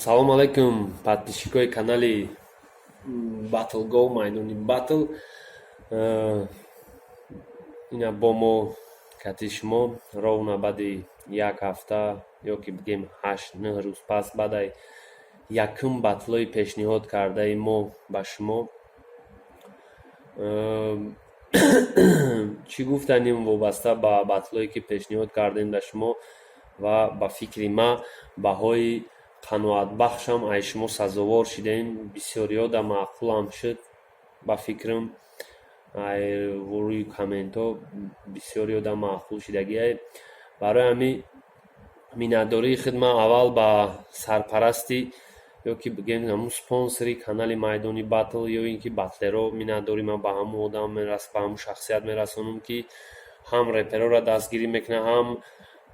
Салому алайкум, подписчикои канали Battle Go, майдони батл. Ина бо мо кати шумо ровно баъди як ҳафта ё ки бигем 8-9 рӯз пас баъдаи якум батлҳои пешниҳод кардаи мо ба шумо. Чӣ гуфтанем вобаста ба батлҳое, ки пешниҳод кардем ба шумо, ва ба фикри ман баҳои қаноатбахшам ай шумо сазовор шудем, бисёриҳо да маъқулам шуд. Ба фикрам, ай рӯи комментҳо бисёриҳо да маъқул шудагиай. Барои ҳамин миннатдории худ ман аввал ба сарпарасти ё ки бигем ҳамун спонсори канали майдони батл ё ин ки батлеро, миннатдории ман ба ҳамун одам, ба ҳамун шахсият мерасонам, ки ҳам репероро дастгирӣ мекунад, ҳам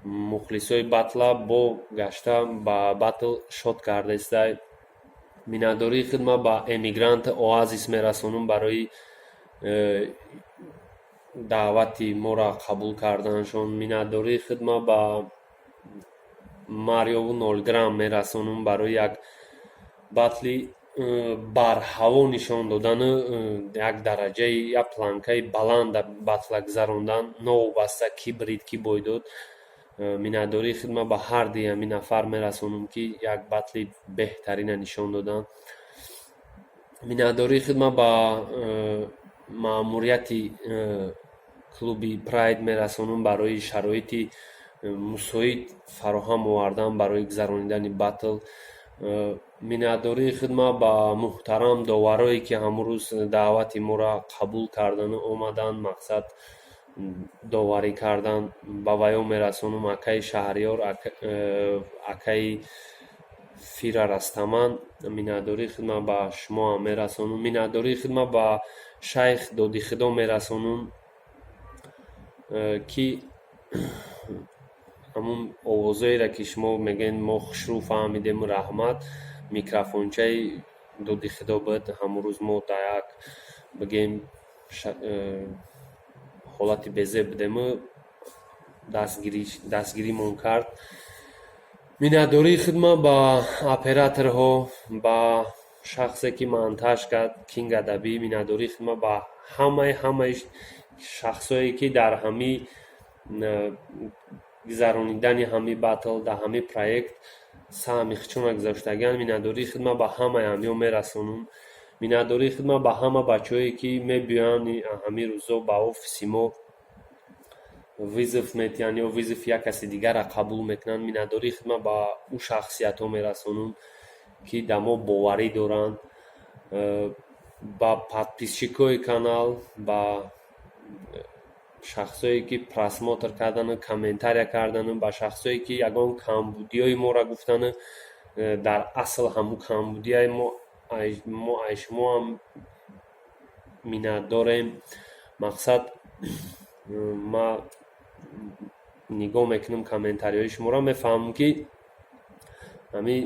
мухлисои батла бо гашта ба батл шод кардаистай. Миннатдории худ ман ба Эмигрант Оазис мерасонам барои даъвати моро қабул карданашон. Миннатдории худ ман ба Мариову Нолграм мерасонам барои як батли барҳаво нишон додану як дараҷаи, як планкаи баланд батла гузарондан, новобаста кӣ брид, кӣ бой дод. Миннатдории худ ман ба ҳар дуи ҳамин нафар мерасонам, ки як батли беҳтарина нишон доданд. Миннатдории худ ман ба маъмурияти клуби Прайд мерасонам барои шароити мусоид фароҳам овардан барои гузаронидани батл. Миннатдории худ ман ба муҳтарам доварое, ки ҳамун рӯз даъвати моро қабул кардану омаданд, мақсад доварӣ кардан, ба ваё мерасонам: акаи Шаҳриёр, акаи Фира Растаман. Миннатдории худ ман ба шумоам мерасонам. Миннатдории худ ман ба шайх Додихудо мерасонам, ки ҳамун овозҳоеро, ки шумо мегӯед, мо хушрӯ фаҳмидему, раҳмат, микрофончаи Додихудо буд. Ҳамун рӯз мо дар як, бигем, ҳолати безеб будему, дастгиримон кард. Миннатдории худ ман ба операторҳо, ба шахсе, ки монтаж кард, Кинг Адабӣ. Миннатдории худ ман ба ҳамаи шахсое, ки дар ҳамин гузаронидани ҳамин батл, дар ҳамин проект саҳми худшонро гузоштагианд, миннатдории худ ман ба ҳамаи ҳамиҳо мерасонам. Миннатдории худ ман ба ҳама бачаҳое, ки мебиёянд ҳамин рӯзҳо ба офиси мо, вызов метиҳанд ё вызови як каси дигарро қабул мекунанд, миннатдории худ ман ба ӯ шахсиятҳо мерасонам, ки дар мо боварӣ доранд. Ба подписчикои канал, ба шахсое, ки просмотр кардану комментария кардану, ба шахсое, ки ягон камбудиҳои моро гуфтану, дар асл ҳамун камбудиҳои мо ай шумоам миннатдорем. Мақсад, ман нигоҳ мекунам комментариҳои шуморо, мефаҳмам, ки ҳамин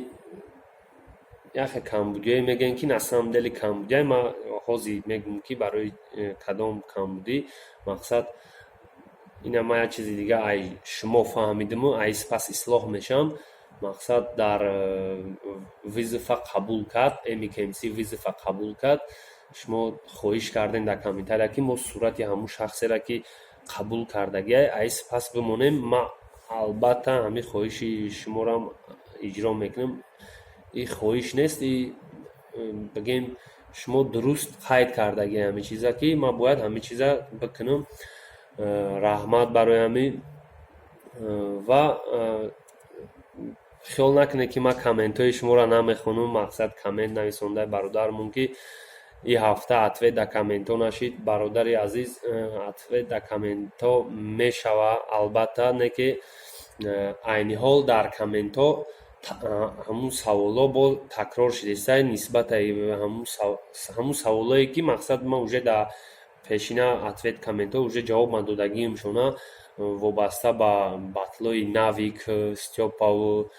яхе камбудиҳое мегӯем, ки на самом деле камбудиҳае. Ман ҳозир мегӯм, ки барои кадом камбудӣ. Мақсад, ина ман як чизи дига ай шумо фаҳмидиму, ай сипас ислоҳ мешавам. Мақсад, дар вызова қабул кард, МКМС вызова қабул кард, шумо хоҳиш кардем дар комментария, ки мо сурати ҳамун шахсеро, ки қабул кардагиай, ай сипас бимонем. Ман албатта ҳамин хоҳиши шуморам иҷро мекунам. И хоҳиш нест, и бигем, шумо дуруст қайд кардагӣ ҳамин чиза, ки ман бояд ҳамин чиза бикунам. Раҳмат барои ҳамин. Ва хиёл накунед, ки ман комментҳои шуморо намехонам. Мақсад, коммент нависондаи бародармон, ки ин ҳафта ответ дар комментҳо нашид. Бародари азиз, ответ дар комментҳо мешава албатта, не ки айни ҳол дар комментҳо ҳамун саволҳо бо такрор шудааста, нисбати ҳамун саволҳое, ки мақсад, ман уже дар пешина ответ комментҳо уже ҷавоб ман додагиам шона, вобаста ба батлҳои Навик, Стёпаву,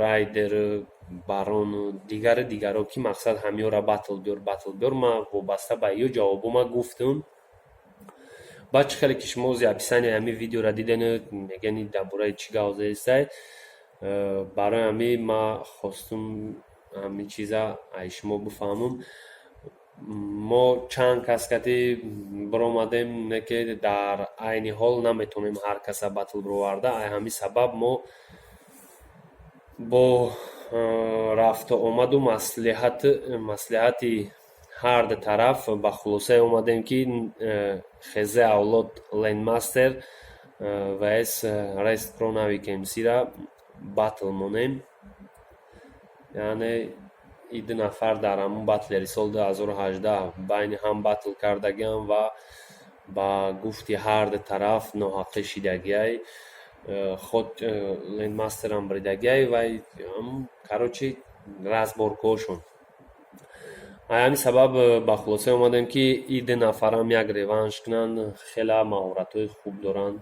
Райдер, Барону дигару дигарҳо, ки мақсад, ҳамиёра батл биёр, батл биёр. Ман вобаста ба ё ҷавобҳо ман гуфтам. Баъд чӣ хеле ки шумо ози описанияи ҳамин видеоро дидену, мегӯянд, дар бораи чӣ гап заистай. Барои ҳамин ман хостум ҳамин чиза ай шумо бифаҳмам. Мо чанд кас кати биромадем, не ки дар айни ҳол наметавонем ҳар каса батл бироварда. Ай ҳамин сабаб мо бо рафту омаду маслиҳати ҳар ду тараф ба хулосае омадем, ки Хезе Авлод Лендмастер vs Рест Про Навик МСра батл монем. Яъне и ду нафар дар ҳамун батлери соли 2018 байни ҳам батл кардагиам ва ба гуфти ҳар ду тараф ноҳақӣ шидагиай. Худ Лендмастерам бридагиай вай, короче, разборкаҳошон. Ай ҳамин сабаб ба хулосае омадем, ки и ду нафарам як реванш кунанд. Хеле маҳоратҳои хуб доранд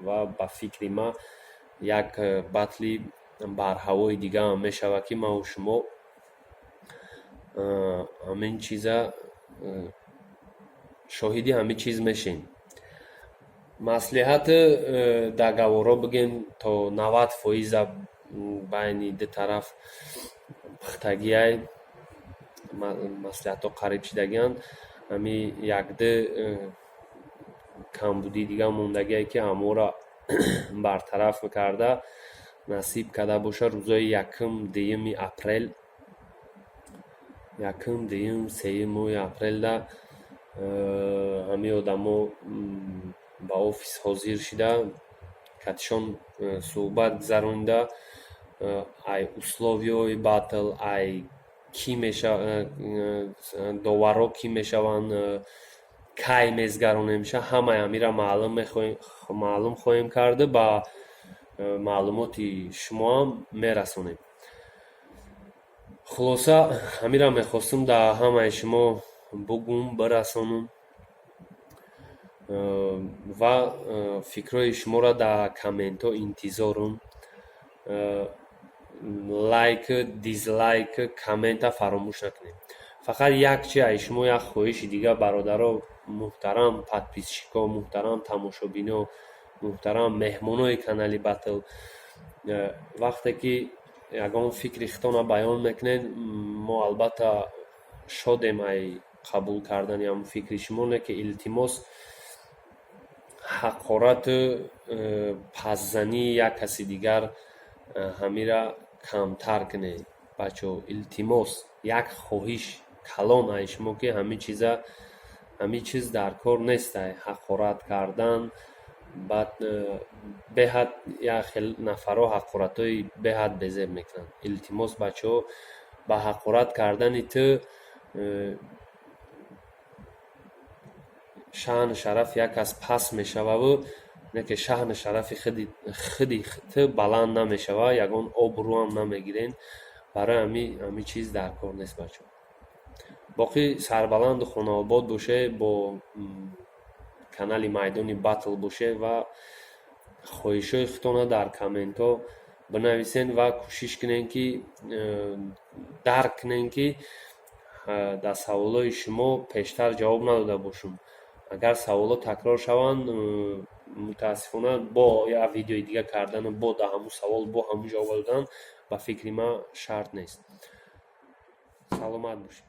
ва ба фикри ман як батли барҳавои дигаам мешавад, ки маву шумо ҳамин чиза шоҳиди ҳамин чиз мешем. Маслиҳату договорҳо, бигем, то 90 фоиза байни ду тараф пухтагиай, маслиҳатҳо қариб шидагианд. Ҳамин якду камбудии дига мондагие, ки ҳаморо бартараф карда, насиб карда бошад, рӯзҳои якум, дуюми апрел, якум, дуюм, сеюм моҳи апрелда ҳамин одамо ба офис ҳозир шида, катишон суҳбат гузаронида, ай условияҳои батл, ай кӣ доварҳо кӣ мешаванд, кай мезгаронемша, ҳамаи ҳамира маълум хоҳем карду ба маълумоти шумоам мерасонем. Хулоса, ҳамира мехостум дар ҳамаи шумо бугум, бирасонум ва фикрҳои шуморо дар комментҳо интизорум. Лайк, дизлайк, коммента фаромӯш накунед. Фақат як чи ай шумо як хоҳиши дига, бародаро муҳтарам, подписчикҳо муҳтарам, тамошобино муҳтарам, меҳмонои канали батл: вақте ки ягон фикри худтонро баён мекунед, мо албатта шодем ай қабул кардани ҳамон фикри шумо, не ки илтимос, ҳақорату пасзании як каси дигар ҳамира камтар кунед, бачаҳо. Илтимос, як хоҳиш калон ай шумо, ки ҳамин чиза, ҳамин чиз дар кор нестай, ҳақорат кардан. Баъд беҳад як хел нафарҳо ҳақоратҳои беҳад безеб мекунанд. Илтимос, бачаҳо, ба ҳақорат кардани ту шаъну шарафи як кас паст мешававу не ки шаъну шарафи худи ту баланд намешавад, ягон обрӯам намегирен. Барои ҳамин чиз дар кор нест, бачаҳо. Боқӣ сарбаланду хонаобод бошед, бо канали Майдони Батл бошед ва хоҳишҳои худтонро дар комментҳо бинависед ва кӯшиш кунед, ки дарк кунед, ки дар саволҳои шумо пештар ҷавоб надода бошум. Агар саволҳо такрор шаванд, мутаассифона, бо як видеои дига кардану бо дар ҳамун савол бо ҳамун ҷавоб додан ба фикри ман шарт нест. Саломат бошед.